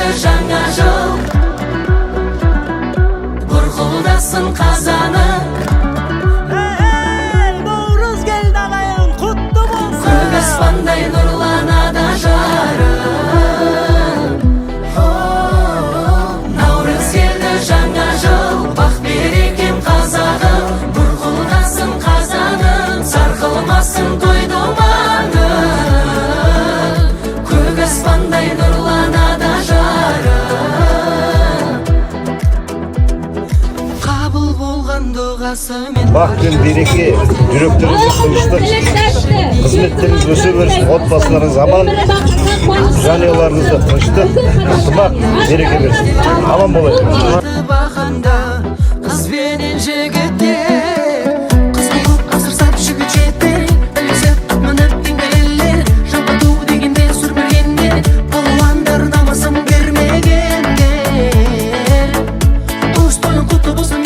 Келді жаңа жыл, бұрқылдасын қазаны. Ей, Наурыз келді, ағайын, құтты болсын! Көк аспандай нұрланады жарық. Наурыз келді, жаңа жыл, бақ берекем қазағым. Бұрқылдасын қазаның, сарқылмасын той думаны. Көк аспандай нұрланады жарық. Қабыл болған дұғасымен. Бақ пен береке, жүректеріңізге тыныштық, қызметтеріңіз өсе берсін, отбасыларыңыз аман, жанұяларыңызда тыныштық, ынтымақ, береке берсін. Аман болайық. Бақында қыз бенен жігіттер, қыз қуып асырсап, жігіт жетер. Ілесіп ат мініп еңгелер, жалпы ту дегенде сүр бергенде, палуандар намысын бермегендер. Туыс тойың құтты болсын.